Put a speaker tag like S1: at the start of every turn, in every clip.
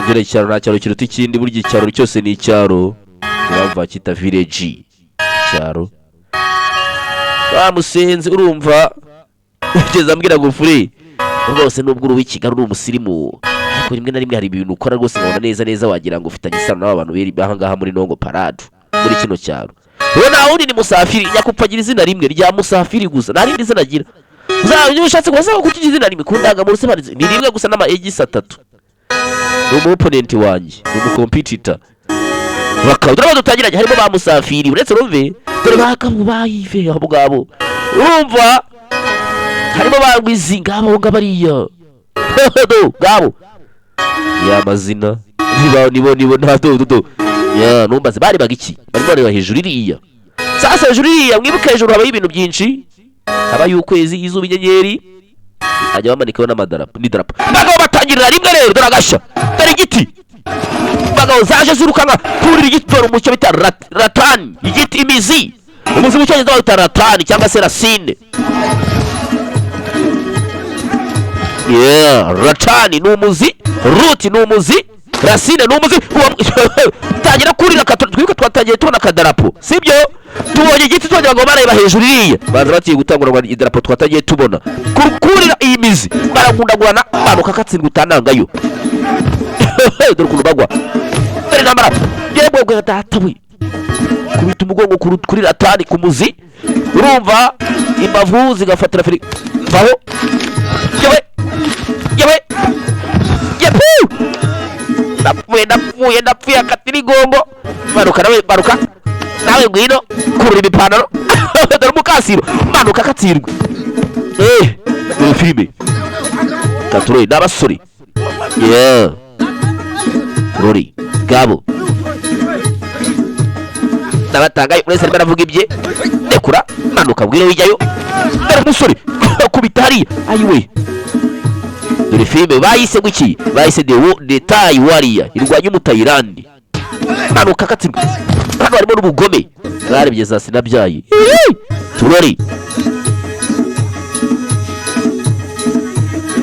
S1: Ngira icyaro, nta cyaro kiruta ikindi. Burya icyaro cyose ni icyaro. Impamvu bakita village, icyaro. Bamusenze, urumva ugeze ambwira ngo fure rwose, nubwo uri uw'i Kigali, uri umusirimu, ariko rimwe na rimwe hari ibintu ukora rwose nkabona neza neza wagira ngo ufitanye isano n'aba bantu biri aha ngaha muri Nongo Paradu, muri kino cyaro. Uwo nta wundi, ni Musafiri. Nyakupfa agira izina rimwe rya Musafiri gusa, nta rindi zina agira. Uzaba ushatse kubaza ko kuki izina rimwe ku ndangamuntu se banditse ni rimwe gusa n'ama egisi atatu. Ni umu opponent wanjye, ni umu competitor. Bakaba dore dutangiranye, harimo ba Musafiri. Uretse rumve, dore ba Kabu bayive abo ngabo, urumva harimo ba Rwizi, ngabo ngabariya do ngabo ya mazina niba nibo nibo nta do do do ya numbaze barebaga iki? Barimo bareba hejuru iriya. Sasa hejuru iriya, mwibuke hejuru habayo ibintu byinshi, habayo ukwezi, izuba, inyenyeri, hajya bamanikaho n'amadarapo n'idarapo. Bagabo batangirira rimwe rero. Dore agashya, dore igiti. Bagabo zaje zirukanka kurira igiti. Dore umucyo bita ratani, igiti, imizi, umuzi mu Cyongereza bawita ratani cyangwa se racine. Yeah, ratani ni umuzi, root ni umuzi, racine ni umuzi. Tangira kurira twibuke twatangiye tubona akadarapo, sibyo? Tubonye igiti, tugira ngo bareba hejuru iriya, baza bagiye gutangurwa idarapo twatangiye tubona. Kurira iyi mizi, baragundagurana, manuka katsindwa utanangayo. Dore ukuntu bagwa, dore intambara. Yewe data we, kubita umugongo kuri ratani, ku muzi, urumva imbavu zigafatira feri vaho. Yewe yewe yepu, ndapfuye, ndapfuye, ndapfuye! Akatira igongo, manuka nawe, manuka nawe, ngwino kurura imipantaro. Dore umukasiro, manuka katsirwe. Dore filime katurori n'abasore. Yeah, turori ngabo nabatangaye, wese arimo aravuga ibye. Rekura, manuka, ngwino wijyayo. Dore umusore kubita hariya, ayiwe! Dore filime bayise gwiki? Bayise The Thai Warrior, irwanya Umutayilandi. Manuka katsirwe. Hano harimo n'ubugome, mwarebye za sinabyaye. Turori,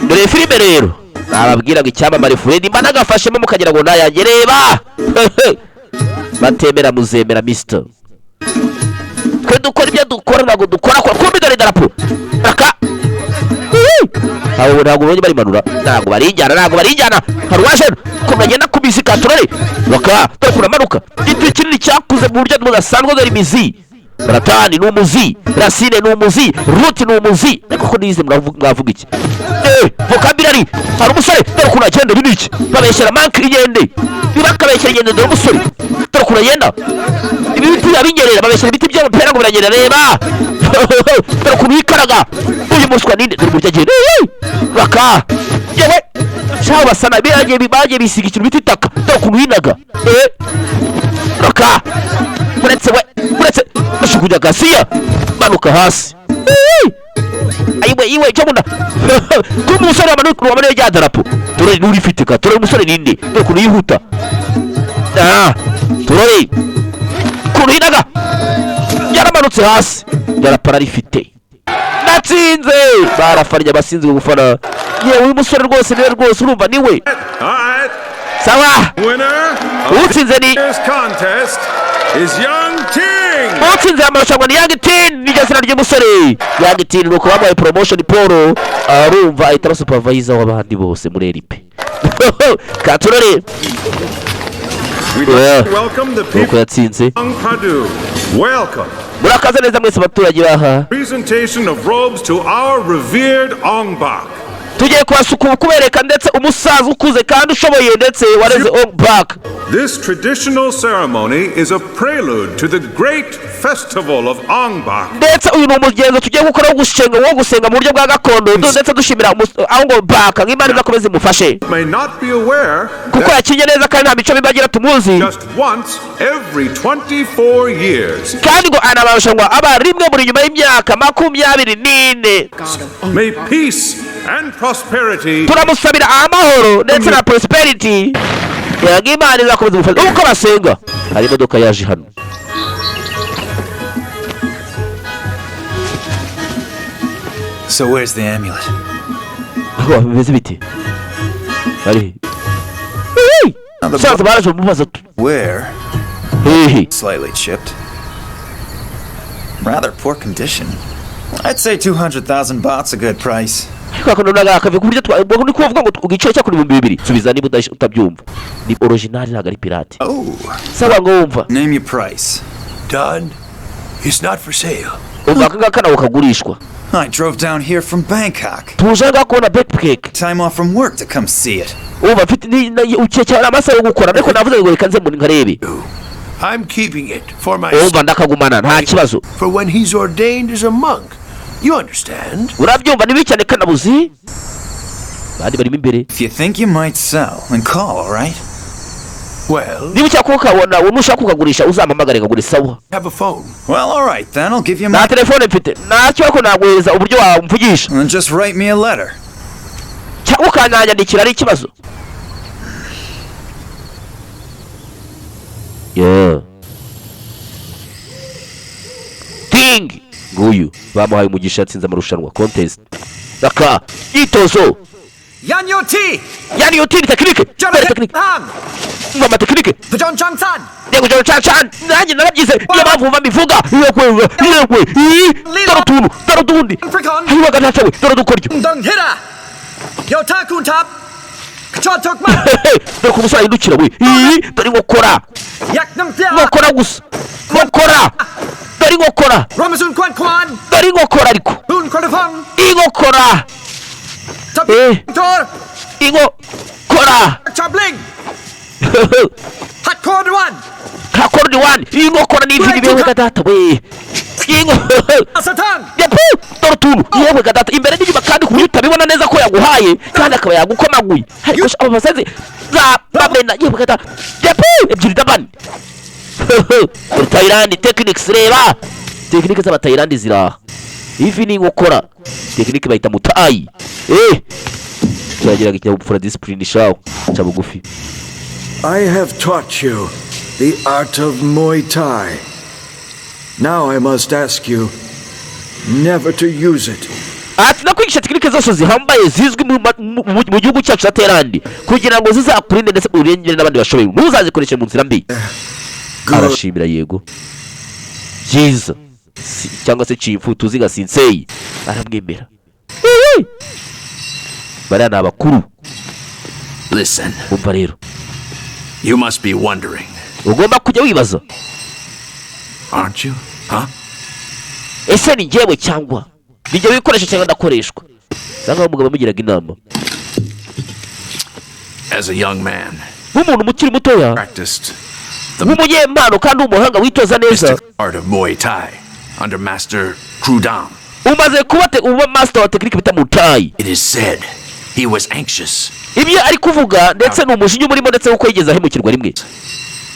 S1: dore filime rero. Nababwira ngo icyamamare Fred mba nagafashemo, mukagira ngo nayanjye. Reba, batemera muzemera mister. Twe dukora ibyo dukora, ntabwo dukora kora kumbi. Dore idarapo aka ntabwo ubonye barimanura, ntabwo barijyana, ntabwo barijyana. Hari uwaje ukuntu bagenda ku mizi katurore baka. Dore ukuntu amanuka, igiti kinini cyakuze mu buryo budasanzwe. Dore imizi, ratani ni umuzi, racine ni umuzi, root ni umuzi. Ariko ko nize, mwavuga iki? Vocabulary. Hari umusore, dore ukuntu agenda. Ibi ni iki? Babeshyera monkey inkende, ntibakabeshyera inkende. Dore umusore, dore ukuntu agenda. Ibi biti biba binyerera, babeshyera ibiti by'amapera ngo biranyerera. Reba, dore ukuntu yikaraga. Uyu muswa ninde? Dore uburyo agenda baka. Yewe shaho, basana bagiye bisiga ikintu bita itaka. Dore ukuntu yinaga. Raka, uretse we, uretse ashukunya gasiya, manuka hasi. Ayiwe iwe, cyo munda kuri umusore wamanuye rya darapo. Dore n'urifite ka. Dore umusore ninde? Dore ukuntu yihuta. Ah, turore ukuntu yinaga, yaramanutse hasi, darapo ararifite. Natsinze, barafannye abasinzwe gufana. Yewe, uyu musore rwose niwe rwose, urumva niwe.
S2: All right.
S1: Sawa.
S2: Winner of
S1: Utsinze ni
S2: this contest is Young Ting.
S1: Utsinze amarushanwa ni Yang Tin, niryo zina ry'umusore Yang Tin. Nuko bamuhaye promotion, Paul arumva ahita aba supervisor w'abandi bose muri eripe katurore.
S2: We'd
S1: Yeah.
S2: like to welcome the
S1: Nuko
S2: people
S1: yatsinze.
S2: of Padu. Welcome.
S1: Murakaza neza mwese abaturage baha.
S2: Presentation of robes to our revered Ong Bak.
S1: Tugiye kubasukura, kubereka ndetse umusaza ukuze kandi ushoboye ndetse wareze Ong Bak.
S2: This traditional ceremony is a prelude to the great festival of Ong Bak.
S1: Ndetse uyu ni umugenzo tugiye gukora wo gusenga mu buryo bwa gakondo, ndetse dushimira Ong Bak, nk'Imana izakomeze imufashe.
S2: May not be aware
S1: Kuko
S2: that
S1: yakinye neza kandi nta mico mibi agira, tumuzi.
S2: just once every 24 years.
S1: Kandi ngo ana amarushanwa aba rimwe buri nyuma y'imyaka 24.
S2: May peace and prosperity
S1: Turamusabira amahoro ndetse na prosperity, yanga Imana izakomeza imufashe uko basenga. Hari imodoka yaje hano.
S3: So where's the amulet?
S1: Aho bimeze bite? Ari Musaza baraje bamubaza
S3: Where?
S1: Hehe.
S3: Slightly chipped. Rather poor condition. I'd say 200,000 baht's a good price.
S1: Ariko akantu akave ku buryo ni kuvuga ngo igiciro cyo kuri 2000. Subiza niba utabyumva, ni original, ntabwo ari pirate.
S3: Oh.
S1: Saba ngo wumva.
S3: Name your price.
S4: Done. It's not for sale.
S1: Umva, aka ngaka ntabwo kagurishwa.
S3: I drove down here from Bangkok.
S1: Tuje aha ngaha kubona backpack.
S3: Time off from work to come see it.
S1: Umva, mfite cyane amasaha yo gukora, ariko navuze ngo reka nze mu nkarebe.
S4: I'm keeping it for my
S1: Umva, ndakagumana, nta kibazo.
S4: for when he's ordained as a monk. You understand?
S1: Urabyumva, ni bibi cyane kanabuzi bandi barimo imbere.
S3: If you think you might sell, then call, all right?
S4: Well,
S1: Niba ushaka kukabona, nushaka kukagurisha uzampamagare nkagure, sawa?
S4: have a phone.
S3: Well, all right then. I'll give you
S1: Nta
S3: my.
S1: telefone mfite, ntacyo, ariko naguhereza uburyo wamvugisha.
S3: And just write me a letter.
S1: Cyangwa ukananyandikira, ari ikibazo? Yeah. Ting nguyu bamuhaye umugisha, yatsinze amarushanwa, contest aka myitozo.
S5: Yan Yo Ti!
S1: Yani yo tini technique dore technique.
S5: Ham!
S1: Umva ama technique.
S5: Pajon Chang San!
S1: Yego, joro can can, nanjye narabyize, niyo mpamvu mva mbivuga. Yego yego, dore utuntu, dore utundi.
S5: Frikon!
S1: Hariho ntacawe, dore udukoryo.
S5: Dong Hira! Yo Ta Kun Tap! Kachon Tok Ma!
S1: Dore ko umusore ahindukira we. Ii, dore inkokora.
S5: Yak Nung Pia!
S1: Inkokora gusa, inkokora, dore inkokora.
S5: Ramasun Kwan Kwan!
S1: Dore inkokora ariko.
S5: Boon Krodafong!
S1: Inkokora.
S5: Tap
S1: Eh.
S5: Tor!
S1: Inkokora.
S5: Chabling! Hat Korn Wan!
S1: Kakoroni wani, inkokora n'ivini bewe gadata we, inko
S5: Asatang!
S1: Yapu! Dore utuntu, yewe gadata, imbere n'inyuma, kandi ku buryo utabibona neza ko yaguhaye kandi akaba yagukomaguye. Ariko sha, abo basazi za bamena, yewe gadata, yapu, ebyiri dabani. Dore Thailand techniques, reba technique z'abatayilandi ziraha. Ivi ni inkokora, technique bayita mutayi. Turagiraga ikinyabupfura, discipline shawo, ca bugufi.
S6: I have taught you the art of Muay Thai. Now I must ask you never to use it.
S1: Ati nakwigisha technique zose zihambaye zizwi mu gihugu cyacu cya Thailand kugira ngo zizakurinde ndetse urengere n'abandi bashoboye, ntuzazikoreshe mu nzira mbi.
S6: Good.
S1: Arashimira, yego, byiza. Cyangwa se chifu tuzi nka sensei aramwemera. Ihi! Bariya ni abakuru.
S7: Listen,
S1: Umva rero.
S7: you must be wondering,
S1: Ugomba kujya wibaza,
S7: aren't you? Huh?
S1: Ese ni njyewe cyangwa ni njyewe wikoresha cyangwa ndakoreshwa? Usanga umugabo amugiraga inama.
S7: As a young man,
S1: Nk'umuntu ukiri mutoya,
S7: practiced the
S1: w'umunyempano kandi w'umuhanga witoza neza,
S7: mystic art of Muay Thai under Master Krudam.
S1: Umaze kuba uba master wa technique bita mutayi.
S7: It is said he was anxious
S1: Ibyo ari kuvuga ndetse ni umujinya umurimo, ndetse kuko yigeze ahemukirwa rimwe.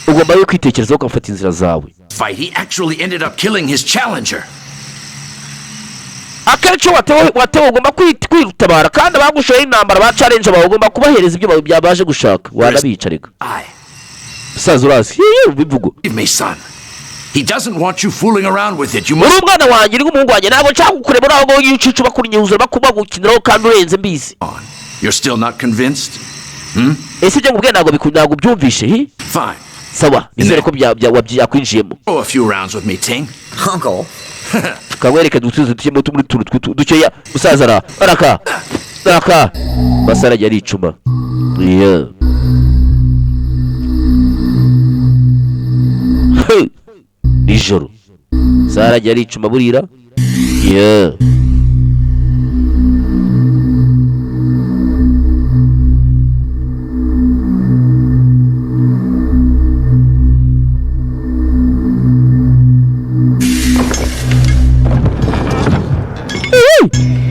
S1: Ugomba rero kwitekerezaho ukafata inzira zawe.
S7: fight. He actually ended up killing his challenger.
S1: Akenshi iyo watewe ugomba kwitabara, kandi abagushoyeho intambara, ba challenge bawe, ugomba kubahereza ibyo baje gushaka, wanabica reka.
S7: I
S1: Musaza, urazi hihi bivugo.
S7: Leave me, son. He doesn't want you fooling around with it. You
S1: Uri
S7: must
S1: umwana wanjye, uri nk'umuhungu wanjye, ntabwo nshaka kukureba uri aho ngaho yicucu bakunyuzura bakubagukiniraho kandi urenze mbizi.
S7: on. You're still not convinced?
S1: Ese ibyo nkubwiye ntabwo ubyumvishe hi?
S7: Fine.
S1: Sawa, nizere ko byakwinjiyemo.
S7: Go a few rounds with me, Ting.
S5: Uncle.
S1: Kamwereke dutuze tujye muri tuntu dukeya. Musaza ara araka araka basara ajya aricuma. Yeah. Hey! Nijoro sara ajya aricuma burira. Yeah.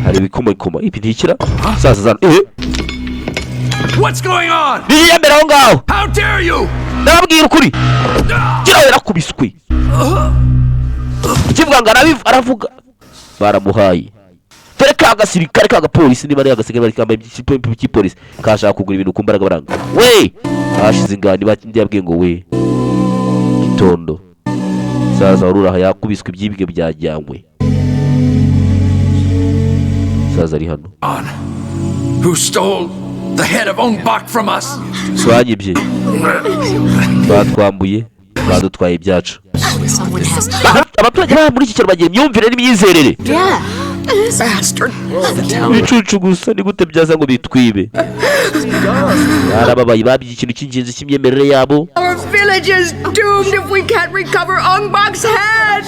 S1: Hari ibikomakoma ibi ntikira saza zana
S7: What's going on?
S1: Niyo mbere aho ngaho.
S7: How dare you?
S1: Ndababwira ukuri, gira yarakubiswe kivuga ngo aravuga baramuhaye. Dore ka gasirikare, ka gapolisi, niba ari agasirikare, bari kambaye icy'ipolisi, kashaka kugura ibintu ku mbaraga, baranga we hashize ingani yabwiye ngo we gitondo saza waruraha yakubiswe, ibyibwe byajyanywe. Saza ari hano.
S7: On. Who stole the head of Ong Bak from us.
S1: Twanyibye, batwambuye, badutwaye ibyacu.
S8: Someone has to.
S1: Abaturage baba muri iki cyaro bagira imyumvire n'imyizerere.
S8: Yeah.
S5: Bastard.
S1: Ibicucu gusa, ni gute byaza ngo bitwibe? Barababaye, babye ikintu cy'ingenzi cy'imyemerere yabo.
S9: Our village is doomed if we can't recover Ong Bak's head.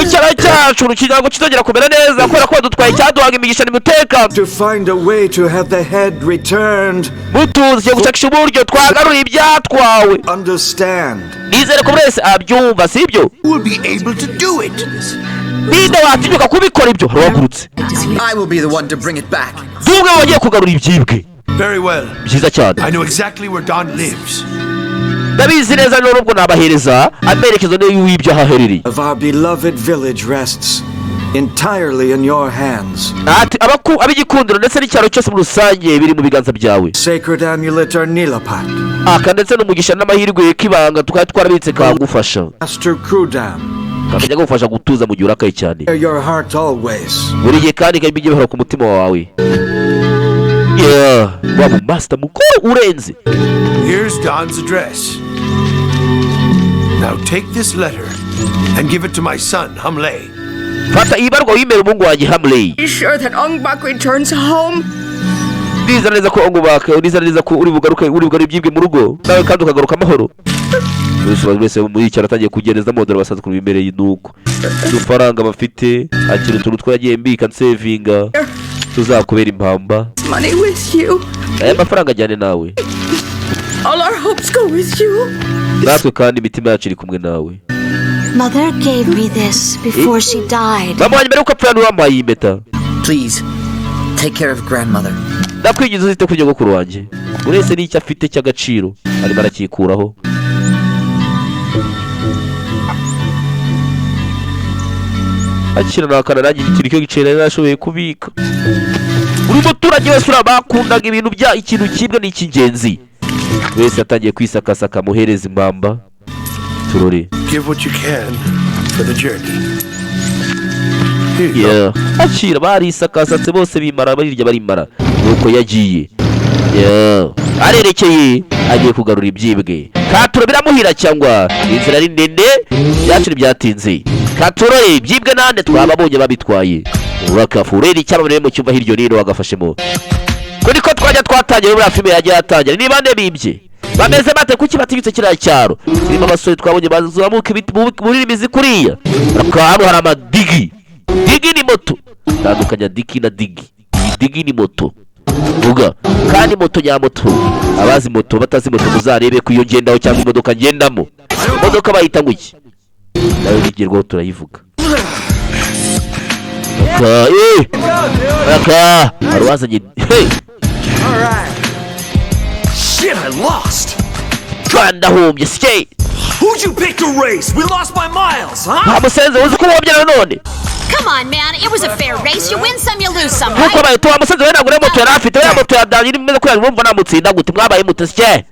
S1: Icyaro cyacu ntabwo kizongera kumera neza kubera ko badutwaye icyaduhaga imigisha n'umutekano.
S6: To find a way to have the head returned.
S1: Mutuzi tugiye gushakisha uburyo twagarura ibyatwawe.
S6: Understand.
S1: Nizere ko buri wese abyumva, sibyo?
S4: Will be able to do it.
S1: Ninde watinyuka kubikora ibyo? Hari uwahagurutse.
S5: I will be the one to bring it back.
S1: Tumwe mu bagiye kugarura ibyibwe.
S4: Very well.
S1: Byiza cyane.
S4: I know exactly where Don lives.
S1: Ndabizi neza rero, ubwo nabahereza amerekezo niyo y'uwibyo aho aherereye.
S6: Of our beloved village rests entirely in your hands.
S1: Ati ab'igikundiro ndetse n'icyaro cyose muri rusange biri mu biganza byawe.
S6: Sacred amulet or Nilapat.
S1: Aka ndetse n'umugisha n'amahirwe k'ibanga twari twarabitse kagufasha.
S6: Master Krudam.
S1: Kakajya kagufasha gutuza mu gihe urakaye cyane.
S6: Near your heart always.
S1: Buri gihe kandi bijye bihora ku mutima wawe. Yeah, wa mu master mukuru urenze.
S4: Here's Don's address. Now take this letter and give it to my son, Humley.
S1: Fata iyi barwa wimere umuhungu wanjye Hamley.
S9: Be sure that Ong Bak returns home.
S1: Ndizera neza ko Ongobaka, ndizera neza ko uri bugaruke, uri bugarure ibyibwe mu rugo nawe kandi ukagaruka amahoro. Buri wese muri iki cyaro atangiye kugereza modoro basanzwe kubimereye, nuko udufaranga bafite akira utuntu two yagiye mbika nsevinga tuzakubera impamba.
S9: Money with you.
S1: Aya mafaranga ajyane nawe.
S9: All our hopes go with you.
S1: Natwe kandi imitima yacu iri kumwe nawe.
S8: Mother gave me this before she died.
S1: Mama wanjye mbere yuko apfa wampaye iyi mpeta.
S5: Please, take care of grandmother.
S1: Ndakwinginze uzite kuri nyogokuru wanjye. Buri wese n'icyo afite cy'agaciro arimo aracyikuraho. Akira nakana nanjye ikintu cyo giciro nari nashoboye kubika. Buri muturage wese uriya bakundaga ibintu bya ikintu kimwe ni icy'ingenzi. Buri wese yatangiye kwisakasaka amuhereza impamba turore.
S4: Give what you can for the journey. Here you go.
S1: Yeah. Akira barisakasatse bose bimara barirya barimara, nuko yagiye. Yeah. Arerekeye agiye kugarura ibyibwe. Katuro biramuhira cyangwa inzira ari ndende, byacu ntibyatinze. Katurore ibyibwe nande twababonye babitwaye. Urakafu rero icyamamare mu cyumba hiryo nino wagafashemo. Kuri ko twajya twatangira muri filime yagiye yatangira, ni bande bibye? Bameze bate? Kuki batinyutse kiriya cyaro kirimo abasore twabonye bazamuka ibiti muri imizi kuriya? Hano hari amadigi. Digi ni moto, tandukanya diki na digi. Iyi digi ni moto vuga kandi moto nyamoto. Abazi moto, batazi moto muzarebe ko iyo ngendaho cyangwa imodoka ngendamo, imodoka bayita ngo iki? Nayo bigerwaho turayivuga. Aka aka hari uwazanye, hey.
S5: Shit, I lost!
S1: Kandi ndahombye sike.
S5: Who'd you pick to race? We lost by miles, huh?
S1: Nta musenzi uzi ko uhombye nanone.
S8: Come on, man. It was a fair race. You win some, you lose some,
S1: Nkuko
S8: right?
S1: abaye tuwa musenzi we, ntabwo uriya moto yari afite, uriya moto ya dani imeze kuriya, bumva namutsinda gute? Mwabaye mute sike?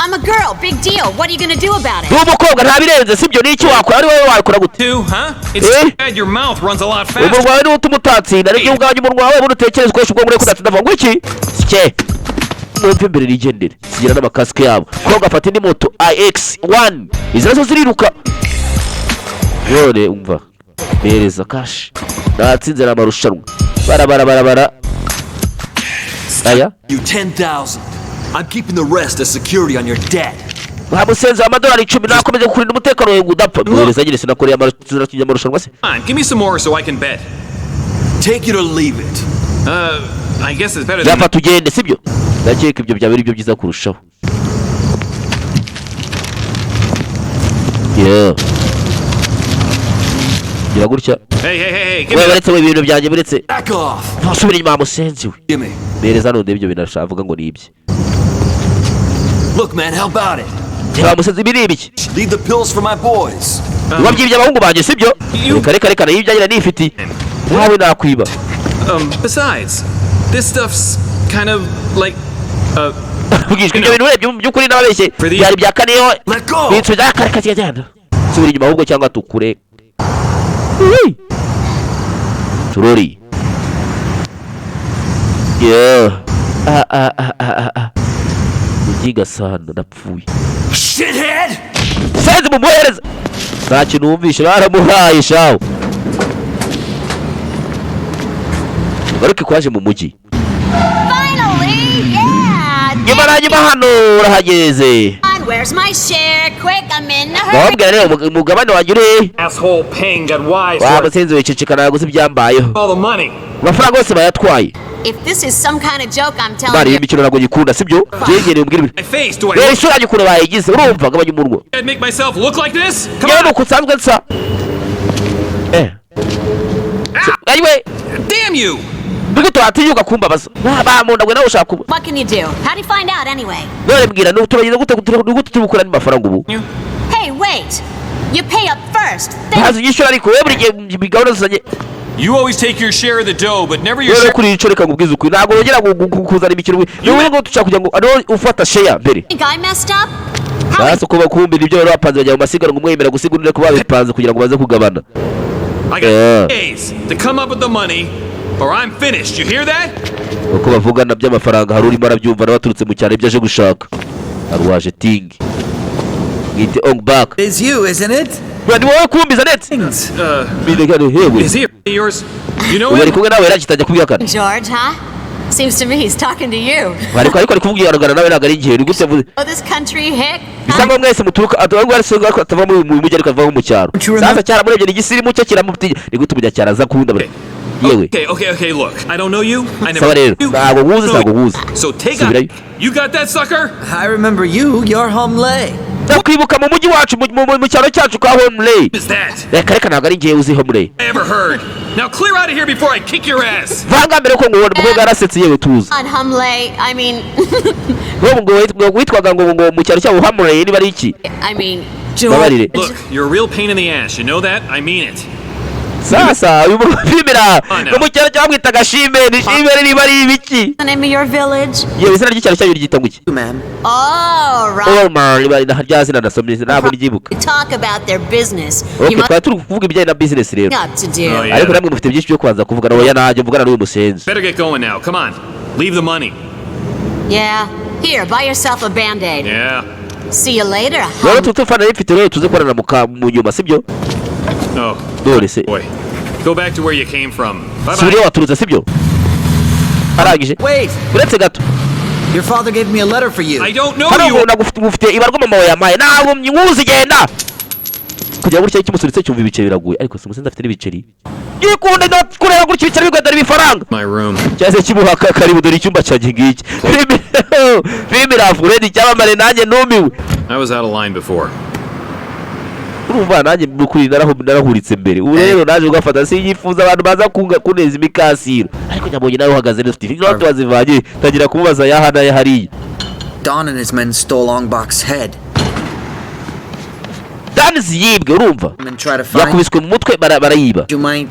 S8: I'm a girl. Big deal. What are you gonna do about it?
S1: Ndi umukobwa, ntabirenze, sibyo? Ni iki wakora? Ari wowe wakora gute?
S10: Too, huh? It's
S1: Eh?
S10: too bad your mouth runs a lot faster.
S1: Umunwa wawe niwo utuma utatsinda, nibyo ubwanjye umunwa wawe bundi utekereza ukoresha ubwonko urebe ko udatsinda. Avuga ngo iki sike? Mwumve imbere nigendere sigira n'amakasike yabo. Koga afata indi moto iX1, izi nazo ziriruka. None umva, mpereza cash, natsinze ni amarushanwa barabara barabara aya.
S5: You 10,000. I'm keeping the rest as security on your debt.
S1: Nta musenzi, amadolari 10 nakomeze kukurinda umutekano wawe ngo udapfa. Mwohereza nyine, sinakoreye amarushanwa se?
S10: Come on, give me some more so I can bet.
S5: Take it or leave it.
S10: I guess it's better than
S1: Byafata ugende, sibyo? Ndakeka ibyo byaba ari byo byiza kurushaho. Yeah. Gira gutya.
S10: Hey, hey, hey, hey, give
S1: We
S10: me that.
S1: baretse we, ibintu byanjye buretse.
S5: Back off.
S1: Subira inyuma wa musenzi we.
S5: Gimme.
S1: Mpereza none ibyo bintu ashaka avuga ngo ni ibye.
S5: Look, man, how about it?
S1: Reba musenzi, ibi ni ibiki?
S5: Leave the pills for my boys.
S1: Wabyibye abahungu banjye, sibyo? Reka reka reka, nayo ibyanjye nifitiye ntawe nakwiba.
S10: Besides, this stuff's kind of like,
S1: Bwishwe ibyo bintu urebye mu by'ukuri n'ababeshye byari bya kaneyo.
S5: Let go.
S1: Bintu bya kare kagenda. Subira inyuma ahubwo cyangwa tukure. Turori. Yeah. Ah ah ah ah ah ah, muginga sana, ndapfuye.
S7: Shithead!
S1: Senzi, mumuhereze. Nta kintu wumvishe, baramuhaye shawo. Garuke kwaje mu mujyi.
S8: Finally, yeah!
S1: Nyuma na nyuma hano urahageze.
S8: On, where's my share? Quick, I'm in a hurry.
S1: Wabwira rero umugabane wanjye uri hehe?
S10: Asshole Peng got wise
S1: Wa
S10: to
S1: musenzi wiceceka, ntabwo uzi ibyambayeho.
S10: all the money.
S1: Amafaranga yose bayatwaye.
S8: If this is some kind of joke, I'm telling
S1: Bari
S8: you.
S1: iyi mikino ntabwo nyikunda, sibyo? Byegere umbwire
S10: My face, do I
S1: reba isura yanjye ukuntu bayigize. Urumva, gabanya umunwa.
S10: I'd make myself look like this? Come
S1: Yewe
S10: on!
S1: ni uko nsanzwe nsa ayiwe.
S10: Damn you!
S1: Nigute watinyuka kumbabaza? Bamundagwe nawe ushaka kuba.
S8: What can you do? How do you find out anyway?
S1: None mbwira, turagenda gute? Ni gute turi gukura andi mafaranga ubu?
S8: Hey, wait! You pay up first. Then
S1: Ntazi unyishyura, ariko wowe buri gihe gahunda zizanye.
S10: You always take your share of the dough, but never your
S1: Rero
S10: share.
S1: kuri icyo, reka nkubwize ukuri, ntabwo wongera kuzana imikino. Ni wowe ngo dushaka kugira ngo ariwo ufata share mbere.
S8: think I messed up? How
S1: Hasi uko bakumbira ibyo bari bapanze, bajya mu masiganwa, umwe yemera gusiga undi, ariko babipanze kugira ngo baze kugabana.
S10: I got days to come up with the money, or I'm finished. You hear that?
S1: Uko bavugana by'amafaranga, hari urimo arabyumva n'abaturutse mu cyaro ibyo aje gushaka. Hari uwaje tingi mwite Ong Bak.
S5: It's you, isn't it?
S1: Ni wowe kumbiza ndetse hewe.
S10: Is he yours? You know
S1: Ubu ari
S10: him?
S1: kumwe nawe, yaragitangira kubihakana.
S8: George, huh? Seems to me he's talking to you.
S1: Ariko ari kuvugira nawe, ntabwo ari igihe. Ni gute yavuze?
S8: Oh, this country hick.
S1: Bisa nkaho mwese muturuka ariko atava mu mujyi, ariko ava mu cyaro. Sasa cyaramurebye, ni igisirimu cye kiramutinya. Ni gute umunyacyaro aza kuwunda yewe?
S10: Okay, look. I don't know you. I never
S1: Sawa rero,
S10: you.
S1: ntabwo nkuzi, ntabwo nkuzi.
S10: So take
S1: Subirayo.
S10: out. You got that, sucker?
S5: I remember you. You're Hom Lei.
S1: Ndakwibuka mu mujyi wacu, mu cyaro cyacu ka Homley.
S10: Is that
S1: Reka reka, ntabwo ari njyewe uzi Homley.
S10: I ever heard? Now clear out of here before I kick your ass.
S1: Vanga mbere ko ngubona. Umukobwa yarasetse. Yewe, tuzi.
S8: On Humley, I mean,
S1: Ngo witwaga ngo mu cyaro cyabo Homley, niba ari iki?
S8: I mean,
S1: Babarire.
S10: Look, you're a real pain in the ass. You know that? I mean it.
S1: Sasa uyu mupimira ngo mu cyaro cyabo bamwitaga Shimeri, Shimeri niba ari ibiki?
S8: The name of your village?
S1: Yewe, izina ry'icyaro cyanyu ryita ngo iki?
S5: Ma'am.
S8: Oh, right.
S1: Omar, niba ari rya zina nasomye, ntabwo ryibuka.
S8: Talk about their business.
S1: Okay.
S8: You must
S1: Twari turi kuvuga ibijyanye na business rero.
S8: up to do.
S10: Oh, yeah.
S1: Ariko namwe mufite byinshi byo kubanza kuvuga. Oya, nanjye mvugana n'uyu musenzi.
S10: Better get going now. Come on. Leave the money.
S8: Yeah. Here, buy yourself a band-aid.
S10: Yeah.
S8: See you later.
S1: Rero tutufana rifite rero, tuze korana mu nyuma, sibyo?
S10: Oh,
S1: None se
S10: boy. Go back to where you came from. Bye
S1: subira
S10: bye.
S1: iyo waturutse, sibyo? Arangije.
S5: Wait!
S1: Uretse gato.
S5: Your father gave me a letter for you.
S10: I don't know
S1: Hano
S10: you.
S1: ngo nagufite, ngufite ibarwa mama wawe yampaye. Ntabwo nkuzi, genda. Kugira gutya kimusunitse, cyumva ibiceri biraguye. Ariko si umusenzi afite n'ibiceri, yikunda no kureba gutya ibiceri bigwenda ari ibifaranga.
S10: My room.
S1: Cyangwa se kimuhaka karibu, dore icyumba cyanjye ngiki. Filime iravura, ni icyamamare, nanjye numiwe.
S10: I was out of line before.
S1: Urumva nanjye mukuri narahuritse mbere. Ubu rero naje ugafata, sinyifuza abantu baza kuneza imikasiro, ariko nyabonye nawe uhagaze neza, ufite inoti wazivanye, tangira kumubaza yaha n'aya hariya.
S5: Don and his men stole Ong Bak's head.
S1: Danizi yibwe, urumva?
S5: And try to find
S1: Yakubiswe mu mutwe, barayiba.
S5: you might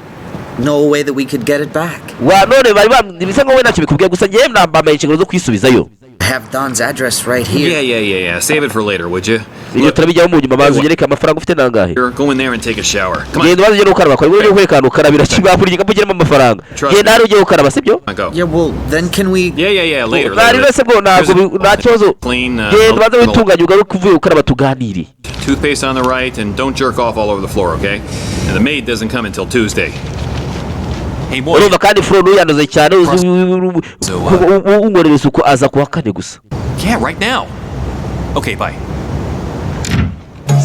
S5: know a way that we could get it back.
S1: Wa none bari bisa nkaho we ntacyo bikubwiye, gusa njyewe nambambaye inshingano zo kwisubizayo.
S5: I have Don's address right here.
S10: Yeah. Save it for later, would you?
S1: Ibyo turabijyaho mu nyuma. Banza unyereke amafaranga ufite nangahe.
S10: Here, go in there and take a shower. Come on.
S1: Genda ubanze ugende gukaraba kare, ujye kwereka ahantu ukarabira kibakuri igikapu kirimo amafaranga. Genda hano ujye gukaraba, sibyo?
S10: Go.
S5: Yeah, well, then can we?
S10: Yeah. Later.
S1: Nari
S10: Later.
S1: wese bwo ntabwo nta kibazo.
S10: Clean.
S1: Genda ubanze witunganye, ugaruke uvuye gukaraba tuganire.
S10: Toothpaste on the right, and don't jerk off all over the floor, okay? And the maid doesn't come until Tuesday. Hey, boy.
S1: Urumva kandi floor ntuyanduze cyane, uzi unkorera isuku aza kuwa kane gusa.
S10: Yeah, right now. Okay, bye.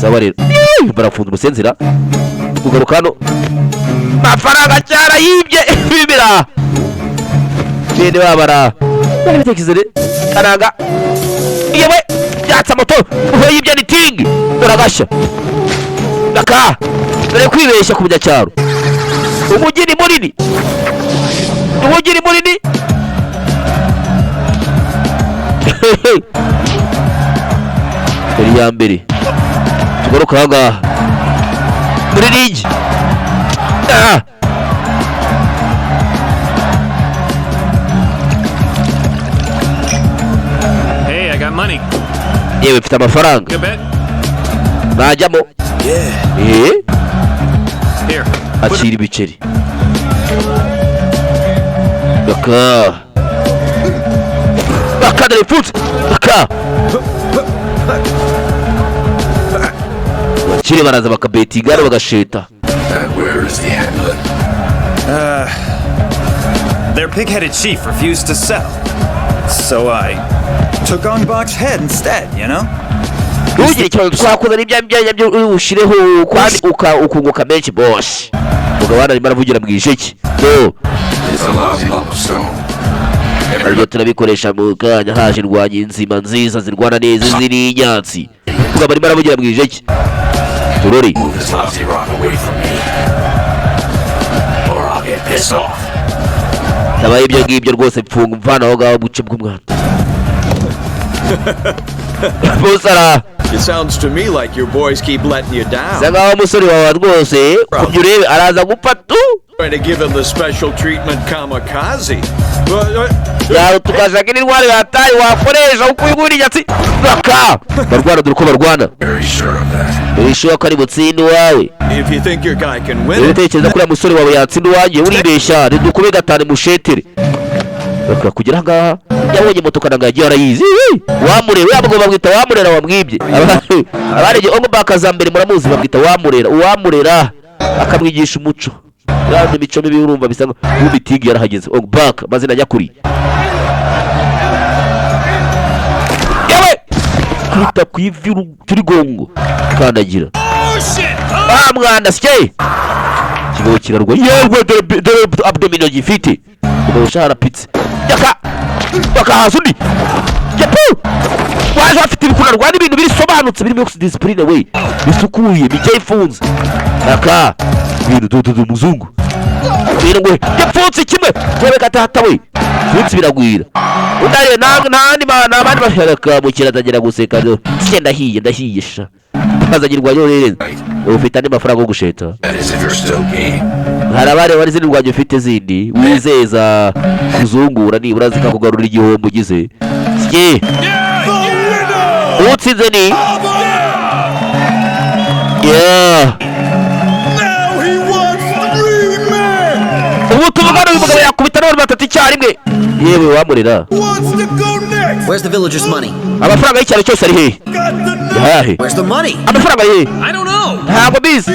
S1: Sawa rero. Barafunze umusenzera kugaruka hano, mafaranga cyarayibye bibira bene babara bari bitekerezo karanga. Yewe, yatsa moto uho yibye ni tingi. Dore agashya aka, dore kwibeshya ku munyacyaro. Umujyi ni munini, umujyi ni munini. Dore iya mbere, tugaruka aha ngaha muri ring. Ah!
S10: Hey, I got money.
S1: Yewe, mfite amafaranga.
S10: You bet?
S1: Najyamo?
S4: Yeah.
S1: Eh.
S10: Here.
S1: Akira ibiceri gaka. Akadara ipfutse aka abakire baraza bakabetinga hano bagasheta.
S7: Where is the amulet?
S3: Their pig-headed chief refused to sell. So I took Ong Bak's head instead, you know?
S1: Ntugire ikibazo, twakuzana ibya byanya byo uri bushireho kandi ukunguka menshi, boss. Mugabo hano arimo aravugira mu ijeki do.
S7: It's a lousy lump of stone.
S1: Aribyo turabikoresha mu kanya, haje indwanyi nzima nziza zirwana neza ziri inyatsi. Mugabo arimo aravugira mu ijeki turori.
S7: Move this lousy rock away from me, or I'll get pissed off.
S1: Tabaye ibyo ngibyo rwose, mfunga umvana aho ngaho buce bw'umwana bose ara.
S6: It sounds to me like your boys keep letting you
S1: Bisa
S6: down.
S1: nkaho umusore wawe rwose kubyo urebe araza gupfa tu.
S6: Trying to give him the special treatment kamikaze.
S1: Yawe tukashaka indi ntwari yataye wakoresha uko uyu nguyu inyatsi baka barwana, dore uko barwana.
S7: Very sure of that.
S1: Wishuwa ko ari butsinde uwawe.
S6: If you think your guy can win
S1: Niba
S6: it,
S1: utekereza ko uriya musore wawe yatsinda uwanjye, uribeshya. Ridukube gatanu mushetere baka kugera ahangaha. Yabonye moto kananga yagiye arayizi wamurera uriya mugabo bamwita wamurera wamwibye. Abarebye Ong Bak za mbere muramuzi, bamwita wamurera. Uwamurera akamwigisha umuco yandi imico mibi, urumva bisa nka Ting yarahageze. Ong Bak amazina nyakuri yewe kwita ku ivi turigongo kandagira. Ah, mwana sye kigabo kirarwa yewe, dore dore abdomino gifite umugabo usharapitse yaka bakahaza undi yapu waje afite ibikunarwa n'ibintu birisobanutse birimo discipline we bisukuye bijya ifunze aka ibintu dududu umuzungu ibintu ngo yapfutse kimwe yewe gatata we pfutse biragwira undariye nta ntandi mana abandi bashaka mukira atangira guseka sye ndahiye ndahiye sha azagirwa yorereza ufite andi mafaranga yo gusheta.
S7: That is if you're still game.
S1: Hari abari bari izindi ndwanyi ufite zindi wizeza kuzungura nibura zikakugarurira igihombo ugize sye. Utsinze ni yeah. Ubu tuvugana uyu mugabo yakubita n'abantu batatu icyarimwe yewe wamurera.
S5: Where's the villagers' money?
S1: Amafaranga y'icyaro cyose ari hehe? Yahe?
S5: Where's the money?
S1: Amafaranga ari hehe?
S10: I don't know.
S1: Ntabwo mbizi,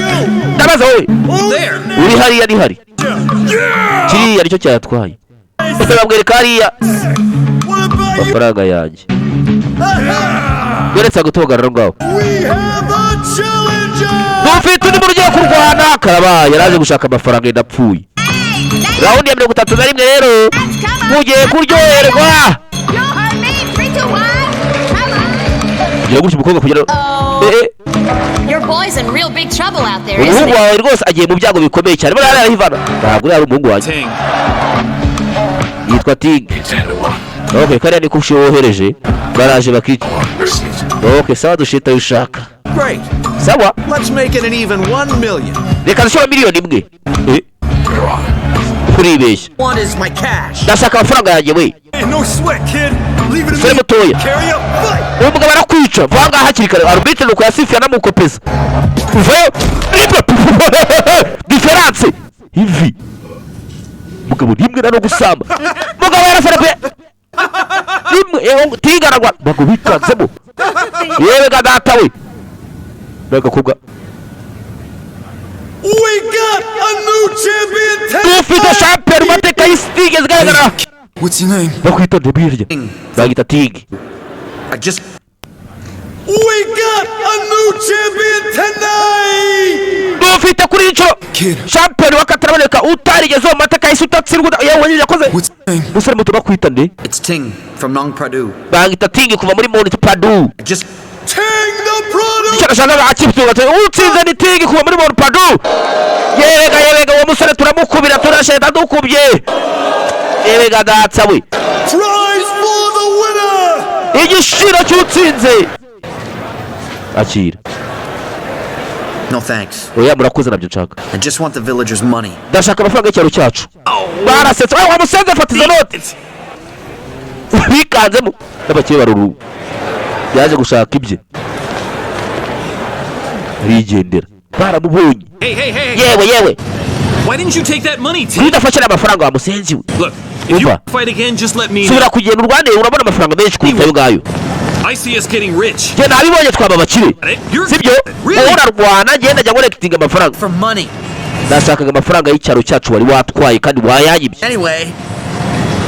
S1: ndabaza wowe.
S10: There.
S1: Uri hariya ni hari kiriya nicyo cyatwaye ese bamwereka hariya amafaranga yanjye weretse gutogarara ngaho. Dufite undi muntu ugiye kurwana karabaye, yaraje gushaka amafaranga yenda apfuye. Round ya 31 rero mugiye kuryoherwa.
S8: You heard me. Three, two, one. Come on.
S1: Kugira gutya umukobwa kugira eh eh.
S8: Your boy's in real big trouble out there, isn't
S1: Umuhungu
S8: he?
S1: wawe rwose agiye mu byago bikomeye cyane buriya arahivana, ntabwo uriya ari umuhungu wanjye.
S10: Ting.
S1: Yitwa Ting.
S7: 10-1.
S1: Okay, kariya niko ushiye wohereje baraje bakica.
S7: Receipt.
S1: Okay, sawa, dushita ayo ushaka.
S6: Great.
S1: Sawa.
S6: Let's make it an even 1 million.
S1: Reka dushore miliyoni 1. Eh,
S7: You're on it.
S1: uribeshya.
S5: Want is my cash.
S1: Ndashaka amafaranga yanjye we.
S4: No sweat, kid. Leave it to
S1: Musore
S4: me.
S1: mutoya.
S4: Carry up. Fight.
S1: Uwo mugabo arakwica, va ngaha hakiri kare. Arbitre nuko yasifuye anamukopeza uvayo rimwe différence ivi mugabo rimwe na no gusamba mugabo yaraserebuye rimwe yewe tigaragwa bago bikanzemo yewe ga data we n'agakobwa.
S4: We got a new champion.
S1: Dufite shampiyona mu mateka y'isi itigeze igaragara.
S3: What's your name?
S1: Bakwita ndebirya bagita Tigi.
S5: I just
S4: We got a new champion tonight.
S1: Dufite kuri iyi nshuro
S3: Kid.
S1: shampiyona w'akataraboneka utarigeze mu mateka y'isi utatsindwa yewe yakoze.
S3: What's your name?
S1: Musore muto bakwita nde?
S5: It's Ting from Nong Pradu.
S1: Bangita Tingi kuva muri Mount Padu.
S5: I just
S4: Ting the product.
S1: Icyo nashakaga akibyuka ati utsinze ni Tingi kuva muri Mount Padu. Yewega yewega, uwo musore turamukubira turasheta dukubye yewega datsa we.
S4: Prize for the winner.
S1: Igiciro cy'utsinze akira.
S5: No thanks.
S1: Oya murakoze nabyo nshaka.
S5: I just want the villagers' money.
S1: Ndashaka amafaranga y'icyaro cyacu. Barasetse wa musenze fata izo note bikanzemo n'abakire baruru yaje gushaka ibye arigendera baramubonye.
S10: Hey, hey, hey.
S1: Yewe yewe.
S10: Why didn't you take that money, Ting?
S1: Kuki udafashe amafaranga wa musenzi we?
S10: Look, If you
S1: Umva.
S10: fight again, just let me know.
S1: Subira kugenda urwane, urabona amafaranga menshi kuruta ayo ngayo.
S10: I see us getting rich.
S1: Njye nabibonye, twaba abakire. Sibyo?
S10: Really?
S1: Wowe urarwana, ngenda njya collectinga amafaranga.
S5: For money.
S1: Nashakaga amafaranga y'icyaro cyacu wari watwaye kandi wayanyibye.
S5: Anyway,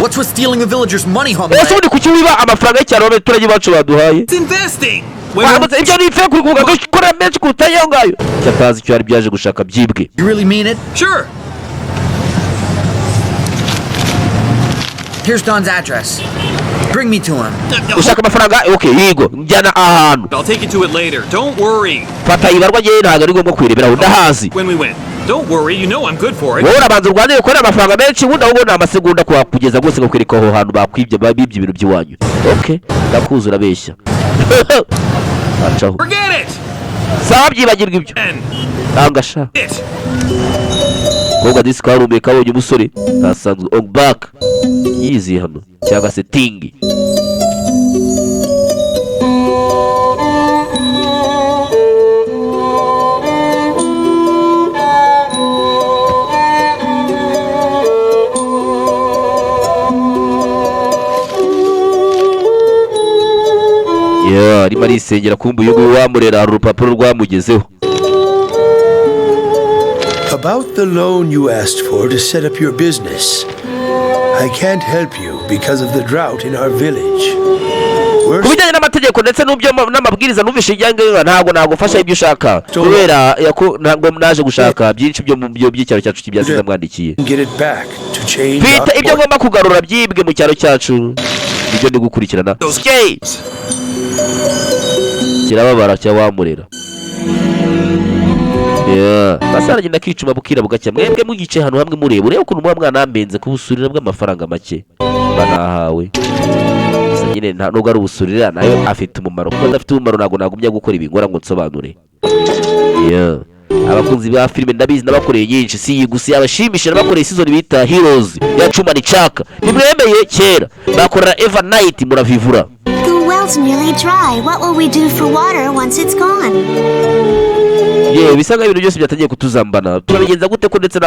S5: what's with stealing the villagers' money, Humley?
S1: Ese ubundi kuki wiba amafaranga y'icyaro abaturage bacu baduhaye?
S10: It's investing.
S1: Wamutse ibyo ni ife kuri kuvuga gukora menshi kuruta ayo ngayo. Icyo atazi icyo yari byaje gushaka byibwe.
S5: You really mean it?
S10: Sure.
S5: Here's Don's address. Bring me to him.
S1: Ushaka amafaranga? Okay, yego, njyana ahantu.
S10: I'll take you to it later. Don't worry.
S1: Fata ibarwa, ngewe ntabwo ari ngombwa kuyireberaho, ndahazi.
S10: When we win. Don't worry, you know I'm good for it.
S1: Wowe urabanza urwanire ukorere amafaranga menshi, ubundi ahubwo ni amasegonda kugeza rwose ngakwereka aho hantu bakwibye, bibye ibintu by'iwanyu. Okay, ndakuzi urabeshya. Acaho.
S10: Forget it.
S1: Sawa, byibagirwa ibyo. Nanga sha.
S10: It.
S1: Kobwa disi karumbuye kabonye umusore ntasanzwe on back yiziye hano cyangwa se tingi. Yeah, arimo arisengera kumva uyu nguyu wamurera hari urupapuro rwamugezeho.
S4: About the loan you asked for to set up your business. I can't help you because of the drought in our village.
S1: Ku bijyanye n'amategeko ndetse n'ibyo n'amabwiriza numvishe ibyangombwa, ntabwo nagufasha ibyo ushaka kubera ko ntabwo naje gushaka byinshi byo mu byo by'icyaro cyacu kibyasize amwandikiye.
S4: Get it back to change
S1: Mfite
S4: our
S1: ibyo ngomba kugarura byibwe mu cyaro cyacu, nibyo ndi gukurikirana. Skye! Kirababara cya wamurera. Yeah. Basi aragenda akicuma bukira bugacya, mwebwe mugice hano hamwe mureba urebe ukuntu muba mwanambenze ku busurira bw'amafaranga make banahawe. Gusa nyine nta nubwo ari ubusurira, nayo afite umumaro, kuko adafite umumaro ntabwo nagumya gukora ibi ngora ngo nsobanure. Yeah. Abakunzi ba filime ndabizi nabakoreye nyinshi, si iyi gusa yabashimisha, nabakoreye season bita Heroes ya Cuma ni Chaka, nimwemeye kera bakorera Eva Night muravivura.
S8: The well's nearly dry. What will we do for water once it's gone?
S1: Yewe, bisa nkaho ibintu byose byatangiye kutuzambana, turabigenza gute ko ndetse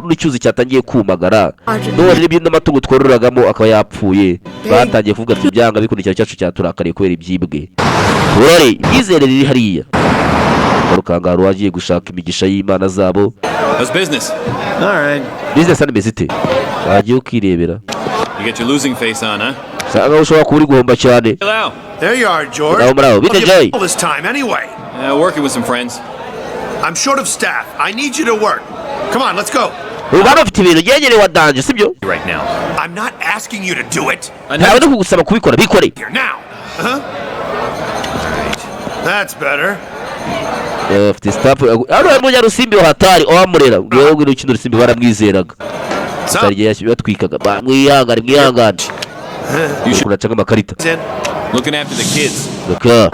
S1: n'icyuzi cyatangiye kumagara, none n'ibyo n'amatungo twororeragamo akaba yapfuye? Batangiye kuvuga ati byanga bikunda icyaro cyacu cyaturakariye kubera ibyibwe. Turore ibyizere riri hariya garukangaro wagiye gushaka imigisha y'imana zabo.
S10: How's business?
S3: All right.
S1: Business hano imeze ite? Wagiye ukirebera.
S10: You get your losing face on, huh?
S1: Usanga nkaho ushobora kuba uri guhomba cyane.
S10: Hello.
S4: There you are, George.
S1: Bravo, bravo. Bite,
S4: I'll give
S1: Joy.
S4: you all this time anyway.
S10: Working with some friends.
S4: I'm short of staff. I need you to work. Come on, let's go.
S1: Ubu hano ufite ibintu byegereye wa danger, sibyo?
S10: Right now.
S4: I'm not asking you to do it.
S1: Ntawe ndi kugusaba kubikora, bikore.
S4: Here now. Huh? That's better.
S1: Afite staff hano hari umunyarusimbi wa hatari wamurera ngewe ngwino ukina urusimbi, baramwizeraga. Hari igihe yatwikaga. Mwihangane, mwihangane, uraca nk'amakarita.
S10: Looking after the kids.
S1: Reka